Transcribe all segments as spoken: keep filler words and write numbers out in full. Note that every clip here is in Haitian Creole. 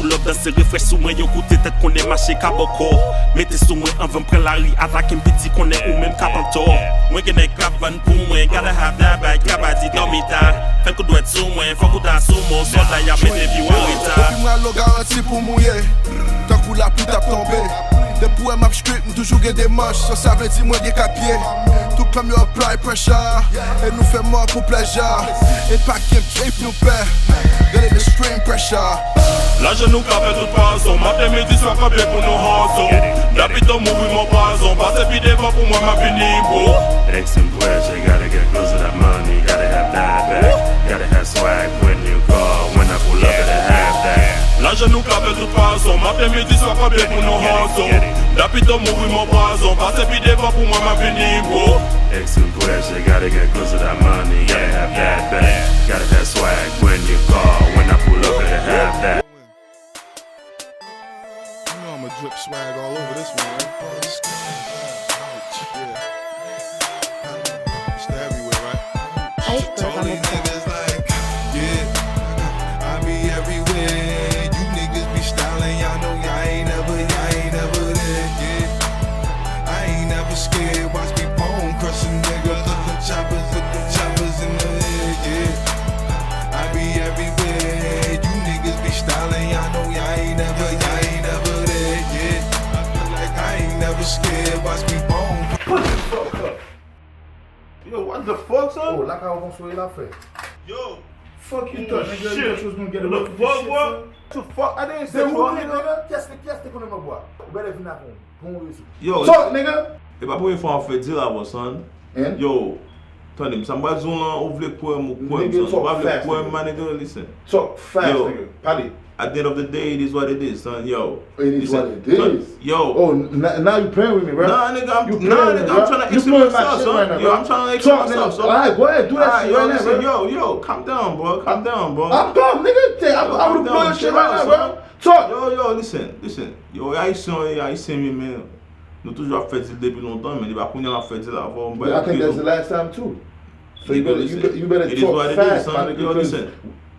Lòt danse refrèch sou mwen, yo koute tèt konnen mache ka bòkò. Mete sou mwen anvan m pran lari, atake m piti konnen ou menm k ap antò. Mwen gen nèg k ap vann pou mwen, gotta have that bag, kaba di dòmi ta. Fè kout dwèt sou mwen, fòk ou ta sou mwen, sòlda y ap mete vi w an reta. Epi mwen al lo garanti pou mouye, tankou lapli t ap tonbe. Depi w wè m ap street, m toujou gen de manch, so sa vle di mwen gen kat pye. Tout kòm yo apply pressure, e nou fè mò pou pleasure. E pa gen If nou pè, gade the stream pressure. Lajan nou ka fè tout fason. Maten, midi, swa kanpe pou nou hustle. Dapito mouri mon pwazon. Pase pi devan pou mwen, m ap vini, bro. Extreme pressure, gotta get close to that money. Gotta have that bag. Gotta have swag when you call. When I pull up, gotta have that. Lajan nou ka fè tout fason. Maten, midi, swa kanpe pou nou hustle. Dapito mouri mon pwazon. Pase pi devan pou mwen, m ap vini, bro. Extreme pressure, gotta get close to that money, gotta have that bag, gotta have swag when you call, when I pull up, gotta have that. You know I'ma drip swag all over this one, right? Ouch, yeah. It's the everywhere, right? Iceberg on the track. Told these niggas like, yeah, I be everywhere. You niggas be styling, y'all know y'all ain't never, y'all ain't never there, yeah. I ain't never scared, watch me bone crush a nigga. Put them choppers, put them choppers in the air, yeah. I be everywhere, you niggas be styling, y'all know y'all ain't never, y'all ain't never there, yeah. I feel like I ain't never scared, watch me bone. Put the fuck up. Yo, what the fuck, son? Oh, lakay ou konstwi la, frè. Yo. Fuck you, touch, nigga. Shit. What the fuck, bro? The fuck? I didn't say fuck, nigga. Kiyès, kiyès te konnen mwen bwa? Ou bèlè vin avè yon bon rezon. Yo, so, nigga. E pa premye fwa w ap fè dil avè w, son. Yo, tande m, sa m pral di w lan, ou vle kwè m, ou kwè m, son. Ou pa vle kwè m, my nigga, listen. Talk fast, nigga. Pale. At the end of the day, it is what it is, son. Yo. It is what it is. Yo. Oh, n- now you playing with me, bro. Nah, nigga, I'm, nah, nigga, I'm trying to explain myself, son. Yo, I'm trying to explain myself, son. Alright, go ahead, do that shit right now, bro. Yo, yo, calm down, bro. Calm down, bro. I'm calm, nigga. I, I would blow your shit right now, bro. Talk. Yo, yo, listen, listen. Yo, Ayisyen, yo, Ayisyen, men, men, nou toujou ap fè dil depi lontan, men li pa kounye a n ap fè dil avè w. But I think that's the last time too. So you better, you better, you better talk fast, my nigga, 'cause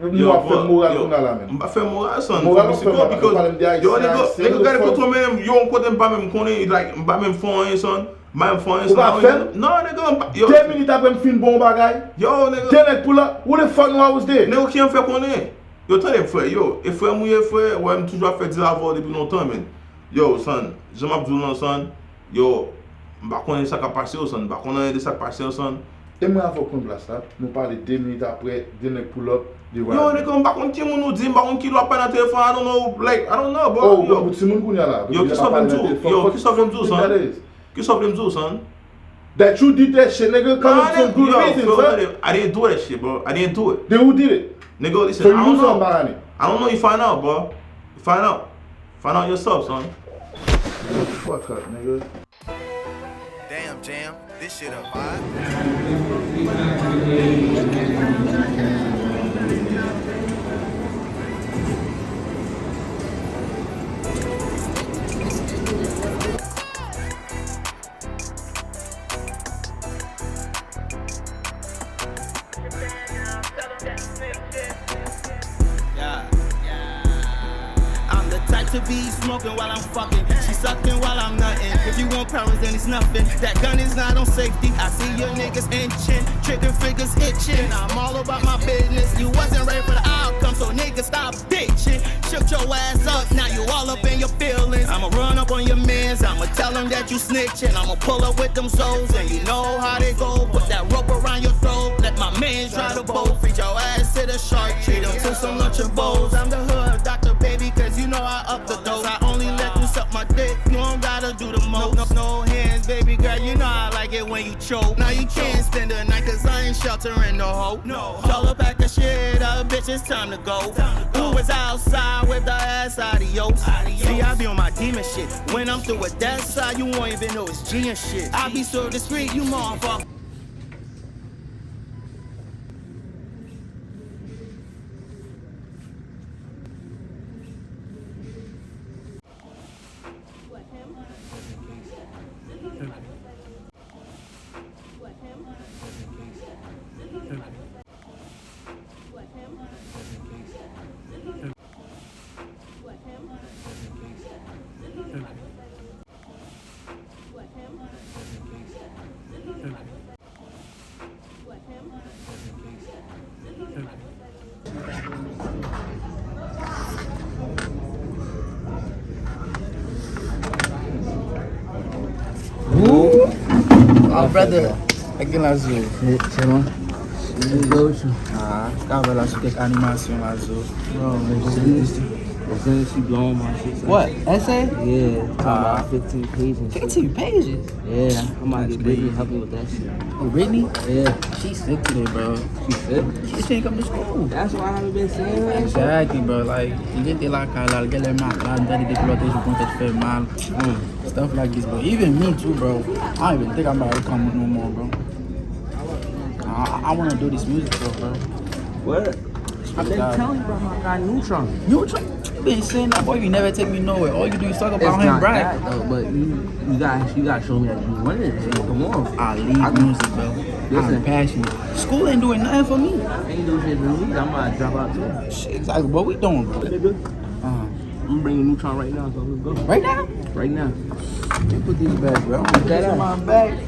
nou ap fè moral kounye a la, man. M pa fè moral, son. Moral ou fè, man, because, yo, nèg, nèg gade kote w menm, yo, yon kote m pa menm konnen, like, m pa menm fè anyen, son. M pa menm fè anyen, son. Ou pa fè l? Non, nèg, m pa, yo. De minit apre m fin bon bagay. Yo, nèg. De nèg pou la, who the fuck know I was there? Nèg, ki jan m fè konnen? Yo, tande m, frè, yo. E frè m ou ye, frè, wè, m toujou ap fè dil avè w depi lontan, man. Yo, son, jan m ap di w lan, son, yo, m pa konnen sa k ap pase yo, son, m pa konn anyen de sa k pase yo, son. E mwen avè w konn plas la, nou pale de minit apre, de nèg pull up, de... Yo, nèg, m pa konn ki moun ou di, m pa konn ki lè w ap pale nan telefòn, I don't know, like, I don't know, bro. Oh, ou konn pou timoun kounye a la. Yo, kisa w vle m di w? Yo, kisa w vle m di w, son? Kisa w vle m di w, son? That you did that shit, nigga, come with some good reasons, son. I didn't do that shit, bro. I didn't do it. Then who did it? Nigga, listen, I don't know. So you knew something behind it? I don't know. You find out, bro. Find out. Find out yourself, son. Fuck up, nigga. Damn, Jam, this shit a vibe. Yeah. I'm the type to be smoking while I'm fucking. She sucking while I'm nutting. If you want powers, then it's nothing. That gun is not on safety. I see your niggas inching, trigger fingers itching. I'm all about my business. You wasn't ready for the outcome, so niggas stop bitching. Shut your ass up, now you all up in your feelings. I'ma run up on your mans, I'ma tell 'em that you snitching. I'ma pull up with them souls, and you know how they go. Put that rope around your throat, let my mans drive the boat. Feed your ass to the shark, treat 'em to some Lunchables. I'm the hood doctor, baby, 'cause you know I up the dose. I only let you suck my dick, you don't gotta do the most. No, no, no hands, baby girl, you know I like it when you choke. Now you can't spend the night, 'cause I ain't sheltering no hoe. No. Y'all a pack of shit up, bitch, it's time to go. Who was outside with the ass adios? See, I be on my demon shit. When I'm through with that side, you won't even know it's G and shit. I be so discreet, you motherfucker. Brother, ak gen la zo. Se, se bon. Let's go with you. Ah, ka wè la sou kèk animasyon la zo. Bro, men se, se, se, se blon, man, se sa. What? Essay? Yeah, talking about fifteen pages. Fifteen pages? Yeah, I'm gonna get Britney to help me with that shit. Oh, Britney? Yeah. She sick today, bro. She sick? She can't come to school. That's why I haven't been seeing her. Exactly, bro. Like, li rete lakay la, li genlè malad, li depi lòt jou kont tèt fè mal. Mm. Stuff like this, bro. Even me too, bro. I don't even think I'm about to come no more, bro. I, I want to do this music, though, bro. What? I've been telling you about my guy Neutron. Neutron? You been saying that, boy. You never take me nowhere. All you do is talk about him, brag. It's not that, though, but you, you gotta, you gotta show me that you want it. Come on. I leave music, bro. Listen. I'm passionate. School ain't doing nothing for me. Ain't doing shit for me. I'm about to drop out too. Shit, exactly. What we doing, bro? Uh-huh. I'm bringing Neutron right now, so let's go. Right now? Right now. Let me put these back, bro. I'm gonna put in my bag.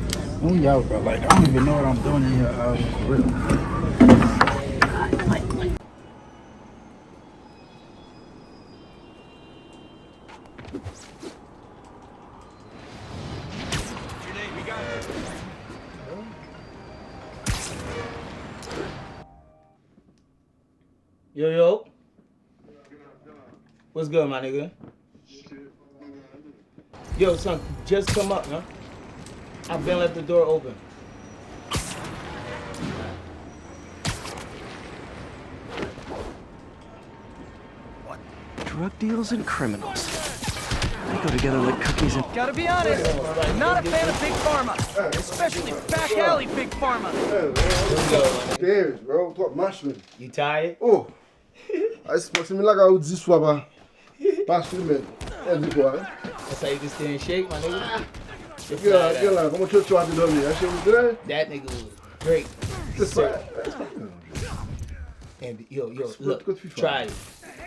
I'm out, bro. Like, I don't even know what I'm doing in here, uh, for real. Yo, yo. What's good, my nigga? Yo, son, just come up, man. I've been left the door open. What? Drug deals and criminals. They go together like cookies and Gotta be honest, I'm not a fan of Big Pharma, especially back alley Big Pharma. Serious, bro. Twòp mach, man. You tired? Oh. Ay, se men lakay ou di swa pa, pa simen. Èvitwa, hein? That's how you can stay in shape, my nigga. Just Gen la, like gen that. La, kòman tchotcho a te dòmi a, cheri, bro? That nigga was great. He surfed. And yo, yo, look, try it.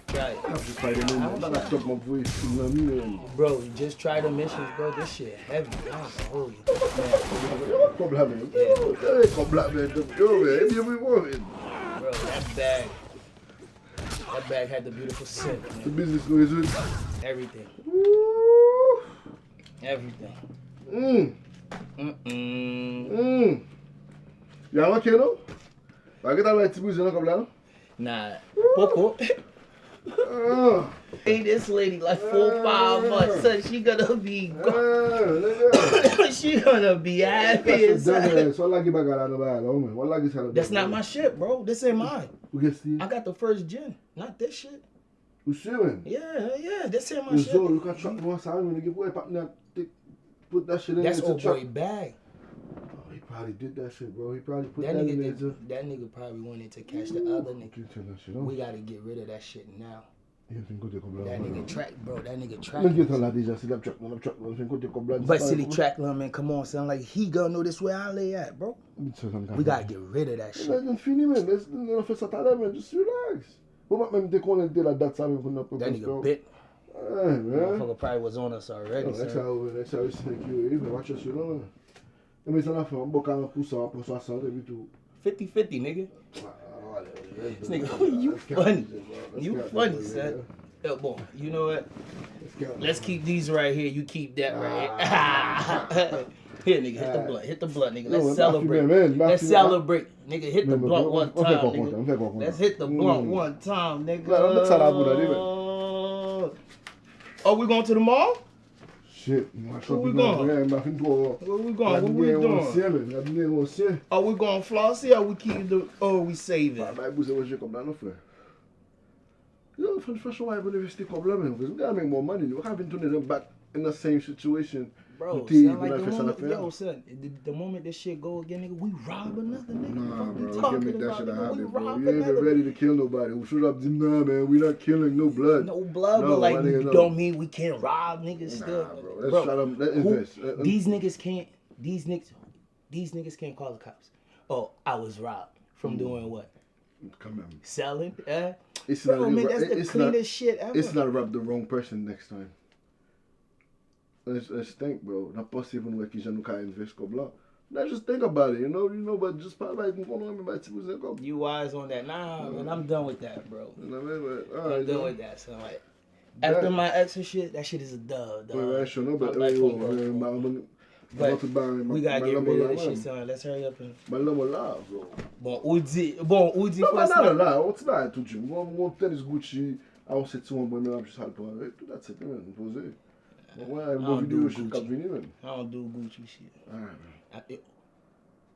Try it. Ap jis pale menm, bagay tòp m ap voye film nan, menm. Bro, just try the missions, bro. This shit heavy. I ain't gonna hold you. Yo, kòb la, men. Yo, kòb la, men. Yo, men, ebyen, wi, bro, men. Bro, that bag. That bag had the beautiful scent, man. Tout biznis nou rezoud. Everything. Woo! Everything. Mm. Mm-mm. Mm. Y a manke, non? Pa gen ta bay ti brize nan kòb la, non? Nah, poko. Ah. Hey, this lady like four, five months, so she gonna be, ah, nigga. She gonna be happy as hell. Sa w lage bagay la nan bagay la, w lage sa nan bagay la. That's not my shit, bro. This ain't mine. Pou kiyès li ye? I got the first gen, not this shit. Ou si, man? Yeah, yeah, this ain't my shit. Yo, Zo, yo ka trap nou ansanm, men nèg yo pou wè patnè a te put that shit in there to trap. That's old boy bag. Oh, he probably did that shit, bro. He probably put that in there to. That nigga probably wanted to catch the other nigga. Ooh, you can't turn that shit on. We gotta get rid of that shit now. Yo, fin kote kòb la. That nigga track, bro. That nigga track. Men gentan la deja, si l ap trap, l ap trap, l fin kote kòb la. But see the track, man, come on, son. Like, he gonna know this where I lay at, bro. We gotta get rid of that shit. Nèg fini, man. Let's, nou fè sa talè, man. Just relax. Ou pa menm te konnen l te la dat sa menm pou n ap pran. That nigga bit. Hey, man. Motherfucker probably was on us already, son. Yo, next time, next time, we sneak you, you better watch us, you know, man. E men sa n ap fè, w ap bò karant pou san, w ap pran swasant, epi tou. Fifty fifty, nigga. Ah, whatever. This nigga, you funny. You funny, son. Yo, bon, you know what? Let's keep these right here. You keep that right here. Here, nigga, hit the blunt. Hit the blunt, nigga. Let's celebrate. Let's celebrate. Nigga, hit the blunt one time, nigga. Let's hit the blunt one time, nigga. Oh, we going to the mall? Shit, mwen ap shopping nan frè, m pa fin twò. Where we going? What we doing? Ansyen, men, gad yon ansyen. Are we going flossy or we keep the, or we saving? Pa bay bouzen manje kòb la non, frè. Yo, fè, fè chwa pou n envesti kòb la, men, because we gotta make more money. Nou pa ka vin tounen nan back in the same situation. Bro, nou te ye pou n al fè sa n ap fè a. Yo, son, the, the moment this shit go again, nigga, we rob another nigga. Nah, bro, you can't make that shit happen, bro. You ain't even ready to kill nobody. Ou sou ap di m, nah, man, we not killing no blood. No blood, but like, don't mean we can't rob niggas still. Nah, bro, let's try to, let's invest. These niggas can't, these niggas, these niggas can't call the cops. Oh, I was robbed from doing what? Quand même. Selling? Eh? Bro, man, that's the cleanest shit ever. It's not rob the wrong person next time. Let's, let's think, bro. N ap panse pou n wè kijan nou ka invest kòb la. Now just think about it, you know, you know, but just pa bay, m konnen w renmen bay ti bouzen kòb. You wise on that. Nah, man, I'm done with that, bro. You know what I mean? But, all right, I'm done with that, so, like, after my ex and shit, that shit is a dub, dog. Wait, wait, sure, no, but, I'm like, oh, man, But tout bagay, we gotta get rid of this shit, son. Let's hurry up and. Mwen nan mòl la, bro. Bon, ou di, bon, ou di non, mwen nan la, yon ti bagay tou di. Mwen, mwen tenis Gucci, a yon sentiman, mwen menm ap jis al pran. E tout, that's it, man. Poze. Mwen wè yon bon videyo shit k ap vini, man. I don't do Gucci shit. Alright, man. I, it,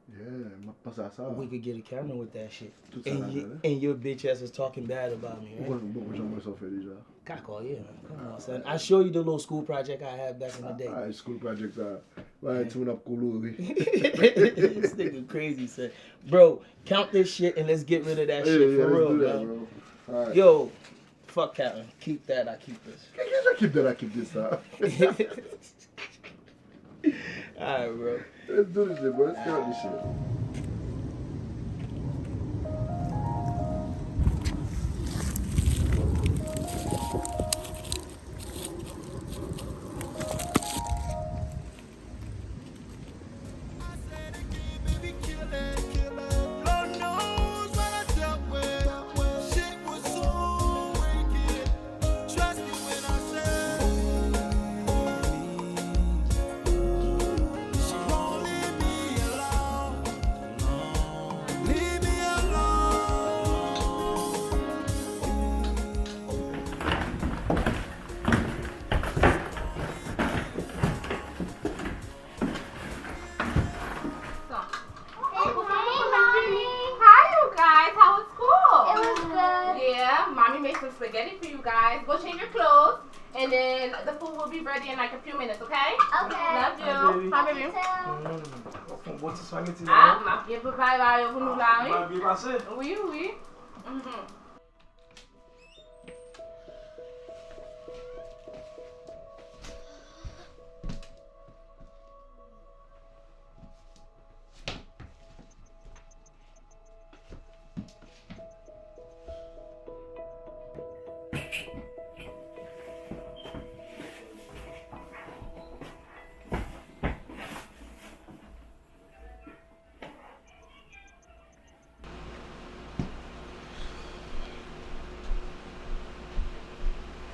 Yeah, m ap panse a sa. We could get a camera with that shit. Tout sa and, you, and your bitch ass is talking bad about me, right? Ou konn, bon, jan mwen sa fè deja. Kakò, yeah. Come on, son. I show you the little school project I had back in the day. Ah, school project sa. Why timoun ap kolore. This nigga crazy, son. Bro, count this shit and let's get rid of that shit for real, man. Yo, fuck counting. Keep that, I keep this. Keep that, I keep this, sa. Alright, bro. Let's do this shit, bro. Let's count this shit. Hi, you guys. How was school? It was good. Yeah, mommy made some spaghetti for you guys. Go change your clothes, and then the food will be ready in, like, a few minutes, okay? Okay. Love you. Hi, baby. Hi, baby. Love you too. Mm, w ap fè yon bon ti spaghetti la, ah, non? M ap gen prepare ba yo pou nou la, wi. Ah, byen pase. Wi, wi. Mhm.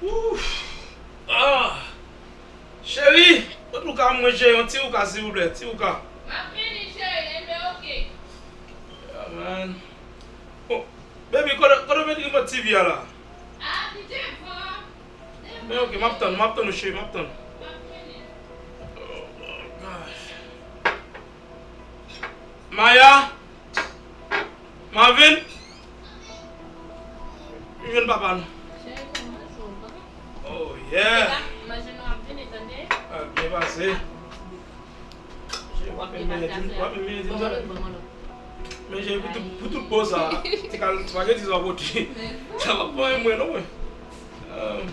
Ouf! Ah! Cheri, pot ou ka mwen cheri, yon ti ou ka, silvouplè, ti ou ka. M ap vini, cheri, enben, oke. Yeah, man. Bon, baby, kote, kote w met remote T V a la? Ah, li devan. Men oke, m ap tann, m ap tann ou, cheri, m ap tann. M ap vini. Oh my gosh. Maya! Marvin! Vin jwenn papa nou. Cheri, kòman w ye? Oh, yeah! Manje nou ap vini, tande? Ah, byen pase. Cheri, w ap vin menye di m, w ap vin menye di m sa. Men cheri, pou tout, pou tout bon sa, ti kal spaghetti sa w pote. Sa pa fè mwen non, mwen. Euh,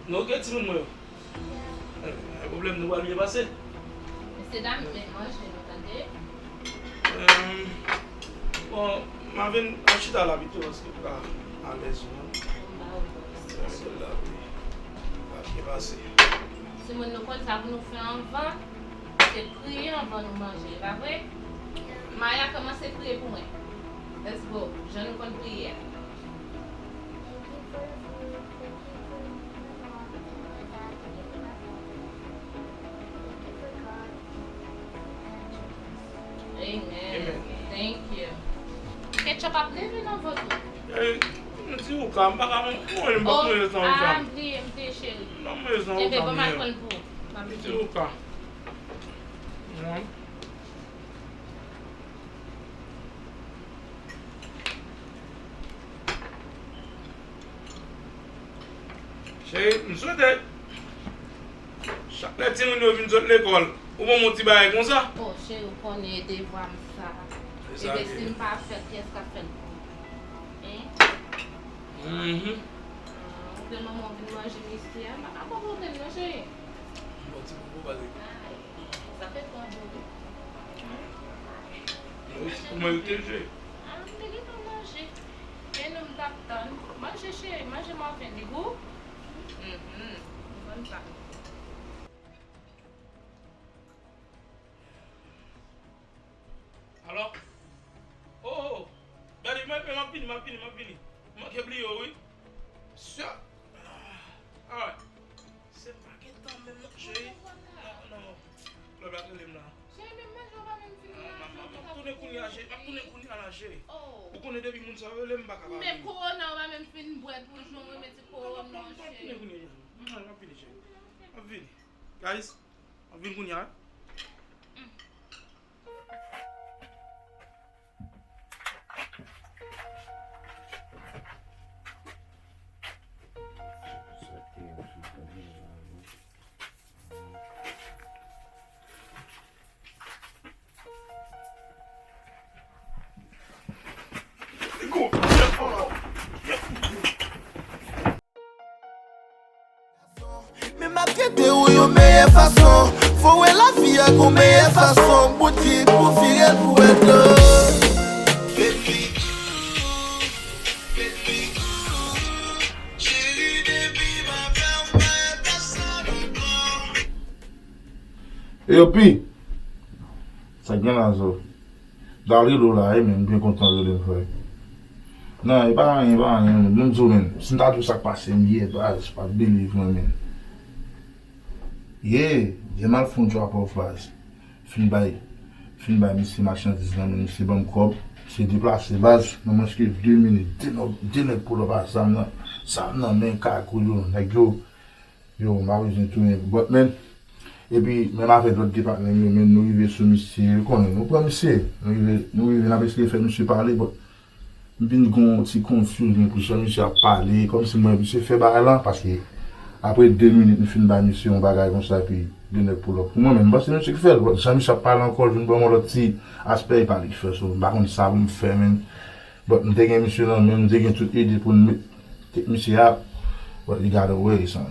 nou oke, timoun mwen yo? Gen pwoblèm, nou pral byen pase. Mesye dam, men manje nou, tande? Em, bon, Marvin, al chita la pito, paske m pa alèz, non. Bon, ba ou. Em, la, wi. Pral byen pase. Timoun, nou konn sa pou nou fè anvan, se priye anvan nou manje, e pa vre? Maya, kòmanse priye pou mwen. Let's go. Jan nou konn priye a. Amen. Amen. Thank you. Ketchup ap leve nan vant ou. Eh, m di ou ka, m pa ka manje, m pa manje san ou ka. Ah, m bliye, m bliye, cheri. M pa manje san ou ka. Enben, ban m al pran l pou ou. M ap vini. M di ou ka. Mwen. Cheri, m swete chak lè timoun yo vin sot lekòl, ou ban m yon ti bagay konsa. Oh, cheri, ou konnen e devwa m sa. E sa. Ebyen, si m pa fè l, kiyès k ap fè l pou mwen? Hein? Mhm. Ah, ou gen manman w vin manje m isi a, m pa ka pran pwoblèm non, cheri. Bon, ti bobo, pale. Ay, sa fè twa jou, wi. Mwen, mwen te je. Ah, m te gentan manje. Men nou m t ap tann. Manje, cheri, manje mòven li gou. Mhm. Ou konn sa. Alò? Oh, oh, oh. Daddy, m ap vini, m ap vini, m ap vini. M manke bliye w, wi. Sure. Ah, alright. Se pa gen tan menm non, cheri. Non, non. Epi moun sa yo rele m pa ka pa vini. Men kowona, ou pa menm fin bwè tou, jan w remèt kowona, monchè. M ap tounen kounye a. M ap vini, cheri. M ap vini. Guys, m ap vin kounye a. Men m ap trete ou yon meyè fason. Fò w wè lavi a gon meyè fason. Bouti pou vire l pou wè dlo. Baby, ooh, baby, ooh. Cheri, depi m avè w, m pa rete san repon. Eyo Pi, sa k gen la zo? Dal rele w la wi men, m byen kontan rele w frè. Non, e pa anyen, e pa anyen, men m di w men, si m ta di w sa k pase m yè baz, pa t believe mwen men. Yeah, Jemal fè yon drop off baz. Fin bay, fin bay misye machandiz lan men, misye ban m kòb, misye deplase baz, nan mwens ke de minit, de nèg, de nèg pull up a zam nan, zam nan men, kagoul yo, nèg yo. Yo, m pa bezwen tounen bout men. Epi, menm avèk lòt de patnè m yo, men nou rive sou misye, ou konnen, nou pran misye. Nou rive, nou rive, n ap eseye fè misye pale, but m vin gen yon ti confusion pou jan misye ap pale, kòmsi m wè misye fè bagay lan, paske apre de minit m fin bay misye yon bagay konsa, epi de nèg pull up pou mwen, men m panse misye ki fè l, but jan misye ap pale ankò, l vin ban m yon lòt ti aspè, e pa li ki fè, so, m pa konn sa pou m fè, men. But m te gen misye nan men m, m te gen tout ide pou m met tèt misye a, but li got away, son.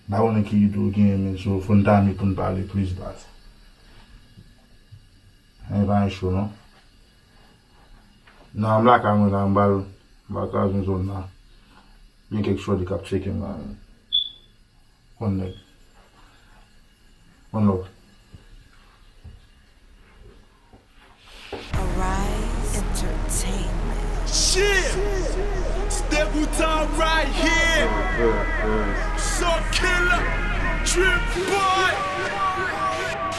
M pa konnen ki ide w genyen, men so, fò n ta meet pou n pale plis baz. Anyen pa anyen cho non. Nan m lakay mwen la, m pral, m pral kraze yon zòn la. Gen kèk shorty k ap tcheke m la, men. One love. One love. Arise Entertainment. Yeah! It's Degoutan right here! So killer! Trip boy!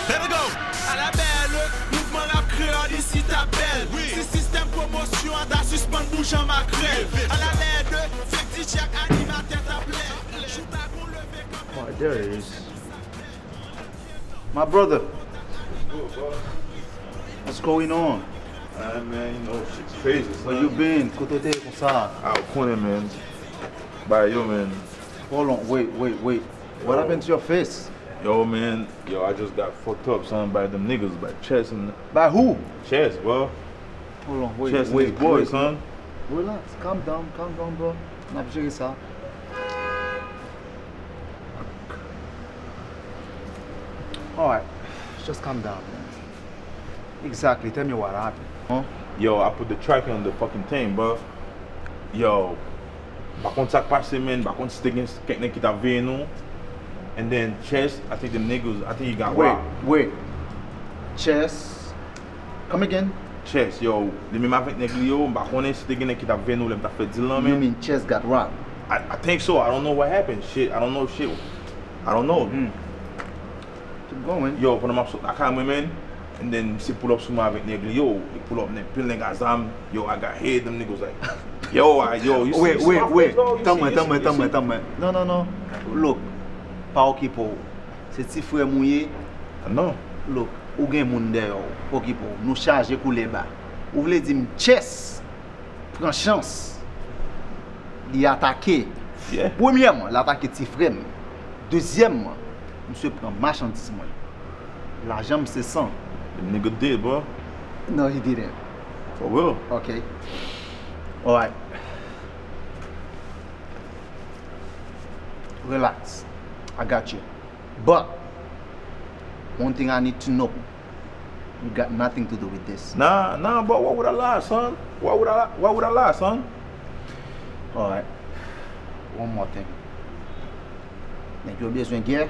Let it go! À la belle, mouvman rap kreyòl isit ap bèl. Si sistèm pwomosyon an ta sispann bouje an makrèl. À la belle, fèk DJ ak animatè t ap lè. Jou ta gon leve kanpe. Oh, there it is. My brother, what's going on? Ah, man, you know, shit's crazy, son. Where you been? Kote w te ye konsa? Ah, ou konnen, man. Ba yo, man. Hold on, wait, wait, wait. What happened to your face? Yo, man. Yo, I just got fucked up, son, by them niggas, by Chess and By who? Chess, bro. Hold on, wait, Chess and wait, his boys, wait. Son. Relax, calm down, calm down, bro. N ap jere sa. Alright, just calm down, man. Exactly, tell me what happened. Huh? Yo, I put the track on the fucking thing, bro. Yo, m pa konn sa k pase, man. M pa konn si te gen kèk nèg ki t ap veye nou. And then Chess, I think the niggas, I think he got Wait, robbed. Wait. Chess. Come again? Chess, yo, li menm avèk nèg li yo, m pa konnen si te gen nèg ki t ap veye nou lè m t ap fè deal lan, You man. Mean Chess got robbed? I, I think so. I don't know what happened. Shit, I don't know shit. I don't know. Hmm. Keep going. Yo, pandan m ap sot lakay mwen, man, and then misye pull up sou mwen avèk nèg li, yo, li pull up nèg, pil nèg a zam, yo, I got hit, them niggas like, yo, I, yo, you see, Wait, you see wait, my wait. face, dog? You Tann see, mwen, you tann see, mwen, you tann see? mwen, tann mwen. Non, non, non. Look, pa okipe w. Se ti frè m ou ye. Non. Look, ou gen moun dèyè w. Pa okipe w. Nou chaje koule ba. Ou vle di m Chess pran chans. Li atake. Yeah. Premyèman, l atake ti frè m. Dezyèmman, misye pran machandiz mwen. Lajan m se san. The nigga did, bro. No, he didn't. For real. Okay. Alright. Relax. I got you. But one thing I need to know. You got nothing to do with this. Nah, nah, but why would I lie, son? Why would I, why would I lie, son? Alright. One more thing. Nèg yo bezwen gè.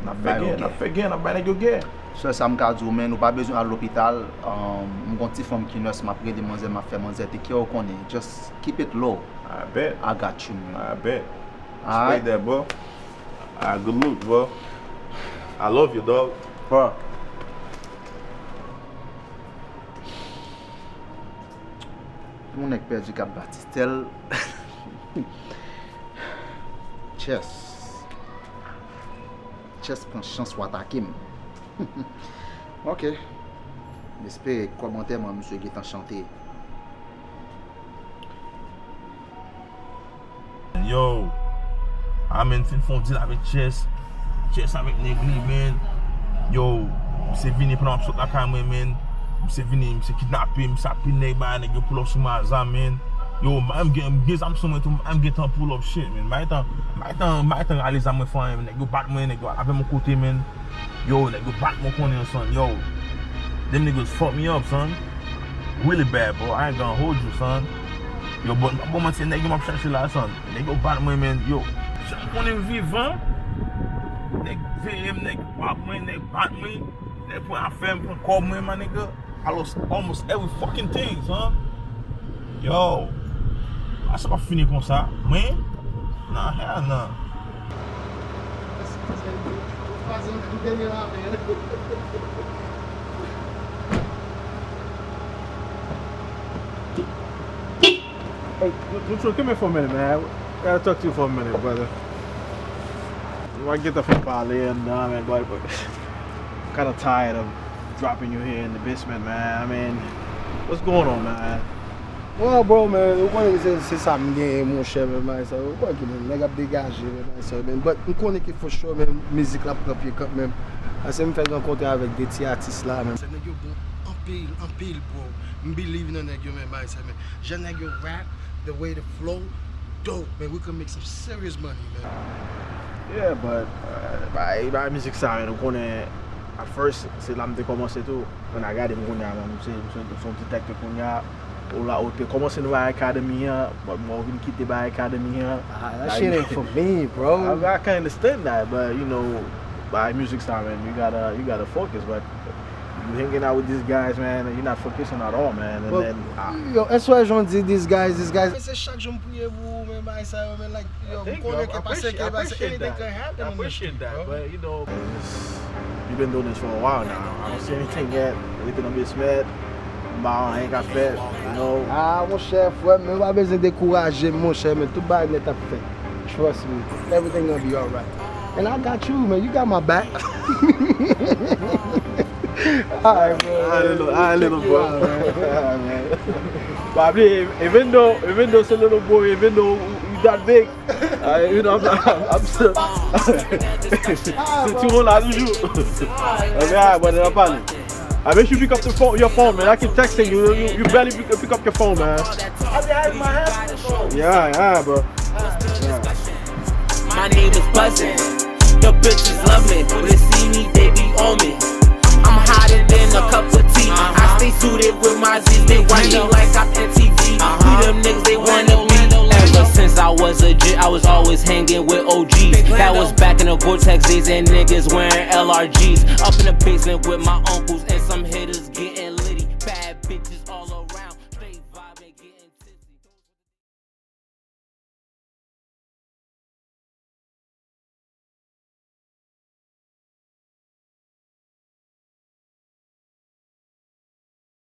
N ap fè gè, n ap fè gè, n ap bay nèg yo gè. Sèl sa m ka di w, men, ou pa bezwen al lopital. Um, m gon ti fanm ki nurse, m ap rele manzè, m ap fè manzè take care, ou konnen. Just keep it low. I bet. I got you, man. I bet. Alright. Respect that, bro. Ah, good look, bro. I love you, dog. Bro. Yon nèg pèdi k ap bati stèl. Chess. Chess pran chans w atake m. Ok. M espere kòb antèman misye gentan chante. Yo, a men fin fè yon deal avèk Chess. Chess avèk nèg li, men. Yo, misye vini pandan m ap sot lakay mwen, men. Misye vini, misye kidnape, misye ap pil nèg, bay nèg yo pull up sou m a zam, men. Yo, m gen, m gen zam sou mwen tou, m gen tan pull up shit, men. M pa gen tan, m pa gen tan, m pa gen tan rale zam mwen fè anyen, men. Nèg yo bat mwen, nèg yo al avè m yon kote, men. Yo, nèg yo bat mwen konnen, son. Yo, them niggas fuck me up, son. Really bad, bro. I ain't gonna hold you, son. Yo, bon, bon, manti, nèg yo m ap chache la, son. Nèg yo bat mwen, men. Yo, jan m konnen m vivan, nèg veye m, nèg bat mwen, nèg bat mwen, nèg pran afè m, pran kòb mwen, my nigga. I lost almost every fucking thing, son. Yo, a sa p ap fini konsa. Mwen? Nah, hell no. Hey, Lucho, come here for a minute, man. I gotta talk to you for a minute, brother. Mwen gentan fè pale anndan, man, but, but I'm kinda tired of dropping you here in the basement, man. I mean, what's going on, man? Well, bro, man, ou konnen se, se sa m genyen, monchè, men, bagay sa yo. Ou konnen ki nèg ap degaje, men, bagay sa yo, men. But m konnen ki for sure, men, mizik la pran pye kanmenm. Paske m fèk rankontre avèk de ti atis la, men. Se nèg yo bon anpil, anpil, bro. M believe nan nèg yo, men, bagay sa yo, men. Jan nèg yo rap, the way the flow, dope, man. We could make some serious money, man. Yeah, but, uh, bay, bay mizik sa, man, ou konnen, at first, se la m te kòmanse tou. Mwen a gade m kounye a, man, m se, m se, m se yon ti tèt ke kounye a, ou la, ou te kòmanse nan bay academy an, but mwen ou vin kite bay academy an. Ah, that shit ain't for me, bro. I, I can understand that, but, you know, bay music sa, man, you gotta, you gotta focus, but you hanging out with these guys, man, and you're not focusing at all, man, and then, ah. Yo, èske w di these guys, these guys? Men se chak jou m priye pou ou, men bagay sa yo, men, like, yo, m konnen ke pase ke pase, anything can happen in the street, bro. But, you know, you been doing this for a while now. I don't see anything yet. Rete nan basement. M pa anyen k ap fèt, you know. Ah, monchè, frè m, men ou pa bezwen dekouraje m, monchè, men tout bagay nèt ap fèt. Trust me, everything gonna be alright. And I got you, man. You got my back. Alright, bro. Alright, little, alright, little bro. Alright, man. Pa bliye, even though, even though se little bro, even though you that big, uh, you know, I'm, I'm, I'm still. Se ti moun la toujou. Ok, alright, but nan pale. I make sure you pick up the phone, your phone, man. I keep texting you. You, you barely pick, pick up your phone, man. I be hiding my hands. Yeah, yeah, bro. Yeah. My name is Buzzin'. The bitches love me. When they see me, they be on me. I'm hotter than a cup of tea. I stay suited with my Z's. They watch me like I'm M T V. We them niggas they wanna be. Ever since I was a G, I was always hanging with O Gs. That was back in the Gore-Tex days and niggas wearing L R Gs. Up in the basement with my uncles and some hitters.